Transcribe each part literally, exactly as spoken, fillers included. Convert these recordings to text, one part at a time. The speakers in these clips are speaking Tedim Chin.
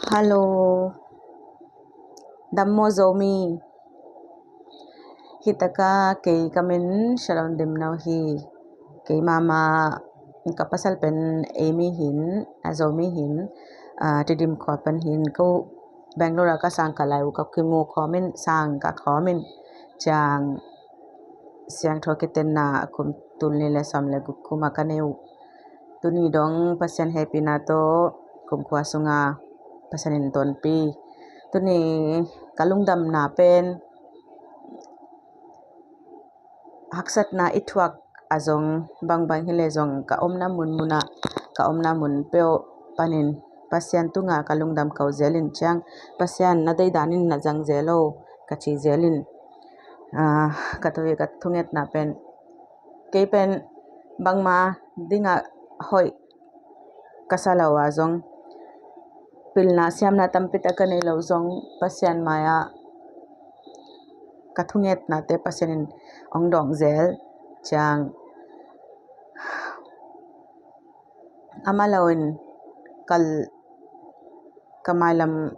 Hello. Dam maw Zomi? Hi taka kei ka min Shalom Dimno hi. Kei mama ka pasal pen Amy hin, a Zomi hin, a Tidim khua pan hin, ko Bangalore a ka sang ka lai uh ka kimu khawm in, sang ka khawm in, ciang siangtho kitenna kum tul nih le sawm le guk kum a ka nei uh. Tuni dong Pasian hehpihna tawh kumkhua sunga Pasian in tonpi. Tuni ka lungdamna pen haksatna i thuak a zong, bangbang hi le zong, ka omna mun munah, ka omna mun peuh panin Pasian tunga ka lungdam ko zel in, ciang Pasian na deidan in na zang zel o ka ci zel in, ah, ka thu, ka thungetna pen, kei pen bangma dinga hoih ka sa lo a zong, pilna siamna tampi tak ka nei lo zong, Pasian mai-ah ka thungetnate Pasian in hong dawng zel, ciang amah lo in kal ka mailam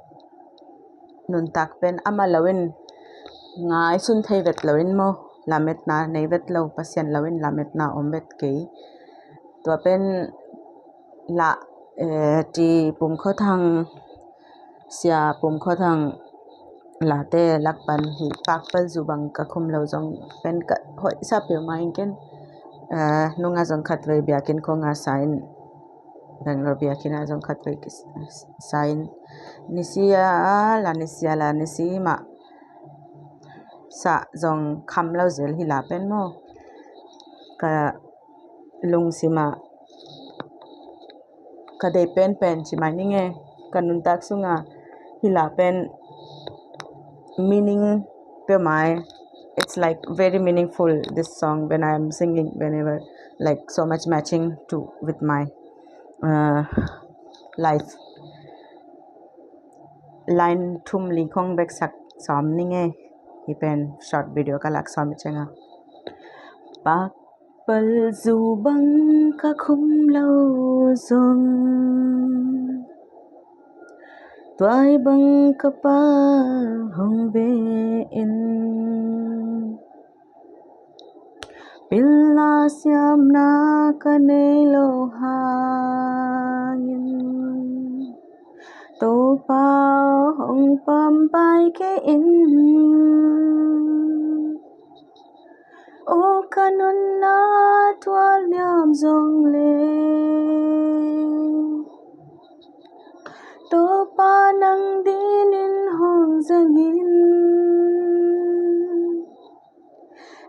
nuntak pen amah lo in ngaisun thei vet lo in maw, lametna nei vet lo, Pasian lo in lametna om vet kei. Tua pen la, eh, ti Pum Khua Thang, sia Pum Khua Thang late lak pan hi Pakpal Zu Bang Ka Khum Lo zong pen ka hoih sa peuhmah in ken, eh, nunga zong khatvei biakinn khong a sa in, Bangalore biakinn a zong khatvei ki-, sa in, nisia la nisia la nisi mah sa zong kham lo zel hi la pen maw. Ka lungsim ah ka dei penpen ci mai ning e, ka nuntak sunga hi la pen meaning peuhmah e. It's like very meaningful, this song, when I am singing, whenever, like, so much matching to with my, uh, life. Line thum li khong bek sak sawm ning e. Hi pen short video ka lak sawm i cianga. Pakpal Zu Bang Ka Khum Lo Zong, Tuai Bang Ka Pa Hong Ve In, pilna siamna ka nei lo hangin, Topa hong pampai kei in. O ka nunna tual niam zong le, Topa nang dinin hong zangin.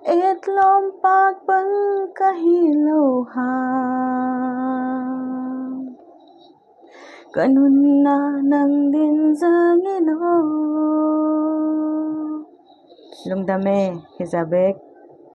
Et lawm pak bang ka hi lo hang, ka nunna nang din zangin aw. Lungdam e, hi za bek.